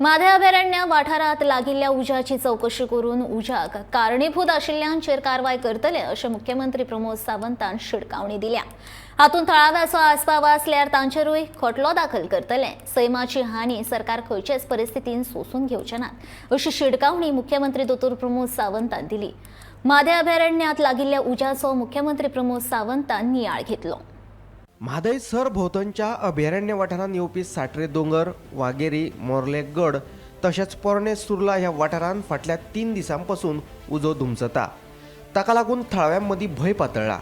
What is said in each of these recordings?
म्हादय अभयारण्य वाठारांत लागिल्ल्या उज्याची चवकशी करून उज्याक कारणीभूत आशिल्ल्यांचेर कारवाय करतले अशें मुख्यमंत्री प्रमोद सावंतान शिटकावणी दिल्या. हातूंत थळाव्याचो आस्पाव आसल्यार तांचेरूय खटलो दाखल करतले. सैमाची हानी सरकार खंयचेच परिस्थितीन सोसून घेवचे नात अशी शिटकावणी मुख्यमंत्री दोतोर प्रमोद सावंतान दिली. म्हादय अभयारण्यांत लागिल्ल्या उज्याचो मुख्यमंत्री प्रमोद सावंतान नियाळ घेतलो. म्हादय सरभोंवतणच्या अभयारण्य वाठारांत येवपी साट्रे दोंगर, वागेरी, मोर्ले गड तशेंच पोरणे सुर्ला ह्या वाठारांत फाटल्या 3 दिसां पसून उजो धुमसता. ताका लागून थळाव्यां मदीं भंय पातळ्ळा.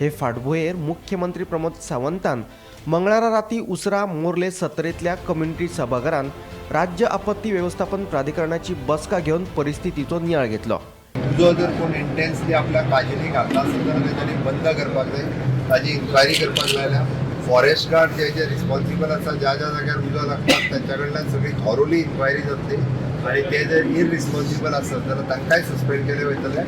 हे फाटभुंयेर मुख्यमंत्री प्रमोद सावंतान मंगळारा राती उसरां मोर्ले सत्तरेंतल्या कम्युनिटी सभाघरांत राज्य आपत्ती वेवस्थापन प्राधिकरणाची बसका घेवन परिस्थितीचो नियाळ घेतलो. उजो जर कोण इंटेन्सली आपल्या काजीनी घालता आसत जाल्यार तेंच्यांनी बंद करपाक जाय, ताजी इन्क्वायरी करपाक जाय. जाल्यार फॉरेस्ट गार्ड जे जे रिस्पॉन्सिबल आसा, ज्या ज्या जाग्यार उजो लागता तांच्या कडल्यान सगळी थॉरोली इन्क्वायरी जातली आनी ते जर इररिस्पॉन्सिबल आसत जाल्यार तांकांय सस्पेंड केले वयतले.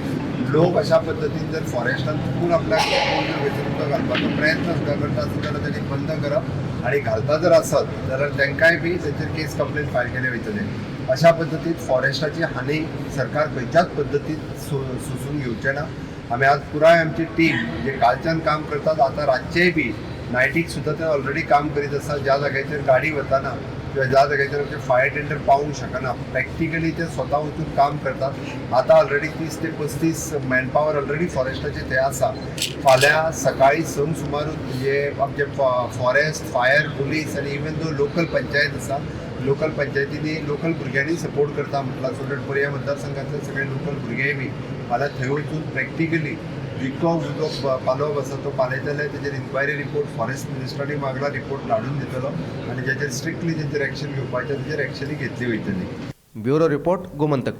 लोक अशा पद्दतीन जर फॉरेस्टान चुकून आपल्याक कोण जर खंयसर उदक घालपाचो प्रयत्न सुद्दां करता आसत जाल्यार तेणी बंद करप आनी घालता जर आसत जाल्यार तांकांय बी तेंचेर केस कंप्लेन फायल केले वयतले. अशा पद्दतीन फॉरेस्टाची हानी सरकार खंयच्याच पद्दतीन सोसून घेवचें ना. आमी आज पुराय आमची टीम जे कालच्यान काम करतात, आतां रातचेय बी नायटीक सुद्दां ते ऑलरेडी काम करीत आसा. ज्या जाग्याचेर गाडी वताना किंवा ज्या जाग्याचेर आमचे फायर टेंडर पावूंक शकना, प्रॅक्टिकली ते स्वता वचून काम करतात. आतां ऑलरेडी 30 ते 35 मॅनपावर ऑलरेडी फॉरेस्टाचे थंय आसा. फाल्यां सकाळी 6ंक सुमारूच म्हणजे आमचे फॉरेस्ट, फायर, पुलीस आनी इवन दो लोकल पंचायत आसा, लोकल पंचायतींनी लोकल भुरग्यांनी सपोर्ट करता म्हटलां, सो that पर्या मतदारसंघातले सगळे लोकल भुरगेय बी फाल्यां थंय वचून प्रॅक्टिकली जितको उजो पालोवप आसा तो पालयतले. तेजेर इन्क्वायरी रिपोर्ट फॉरेस्ट मिनिस्टरांनी मागला, रिपोर्ट धाडून दितलो आनी जेचेर स्ट्रिक्टली तेंचेर एक्शन घेवपाचें तेजेर एक्शनूय घेतली वयतली. Bureau report, Gomantak.